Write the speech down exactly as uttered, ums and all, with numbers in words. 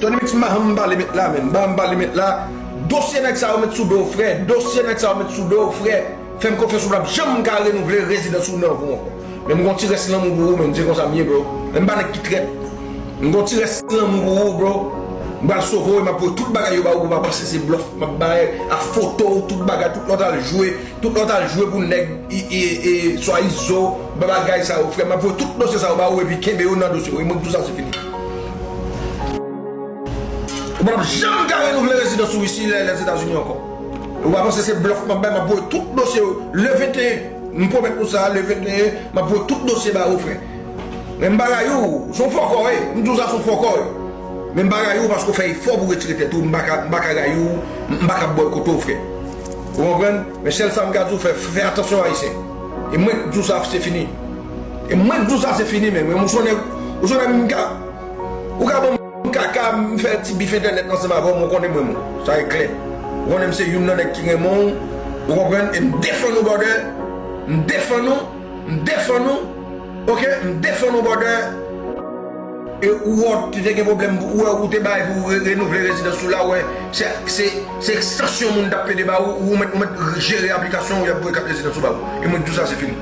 Tony Mix, m pa janm pale met la, men. M pa janm pale met la. Dosye nèg sa yo met sou do w, frè. Dosye nèg sa yo met sou do w, frè. Fè m konfyans, ou p ap janm ka renouvle rezidans ou nan vi w ankò. Men m gon ti rès lanmou pou ou, men. M di konsa m ye, bro. Men m pa nèg ki trèt. M gon ti rès lanmou pou ou, bro. M pral sove w, e m ap voye tout bagay yo ba ou, ou pa panse se blòf. M ap bay a foto w, tout bagay, tout lòt al jwe. Tout lòt al jwe pou nèg, e, e, e, swa Izo, bagay sa yo, frè. M ap voye tout dosye sa yo ba ou, epi kenbe yo nan dosye w. E mwen k di w sa, se fini. Ou p ap janm ka renouvle rezidans ou isi, lè, Lèzetazini ankò. Ou pa panse se blòf m ap bay, m ap voye tout dosye yo. Le venteyen, m pwomèt nou sa, le venteyen, m ap voye tout dosye ba ou, frè. Men m pa rayi w, se yon fòkò w ye. M di w sa, se yon fòkò w ye. Men m pa rayi w paske w fè efò pou w retire tèt ou, m pa ka, m pa ka rayi w, m pa ka bòykote w, frè. Ou konprann? Men sèl sa m ka di w, fè, fè atansyon, Ayisyen. E mwen k di w sa, se fini. E mwen k di w sa, se fini, men, men ou sonn, ou sonn m ka, ou ka ban m kaka, m fè ti bif entènèt ansanm avè w, men w konnen mwen, mwen. Sa e klè. Ou konnen m se youn nan nèg ki renmen w, ou konprann? E m defann ou, brother. M defann ou, m defann ou, oke? M defann ou, brother. E ou wè w te gen pwoblèm, ou wè ou te bay pou re-, renouvle rezidans ou la, ou wè, se, se, se ekstansyon moun t ap plede ba ou, ou mèt, ou mèt jere aplikasyon ou, y ap voye kat rezidans ou ba ou. E mwen k di w sa, se fini.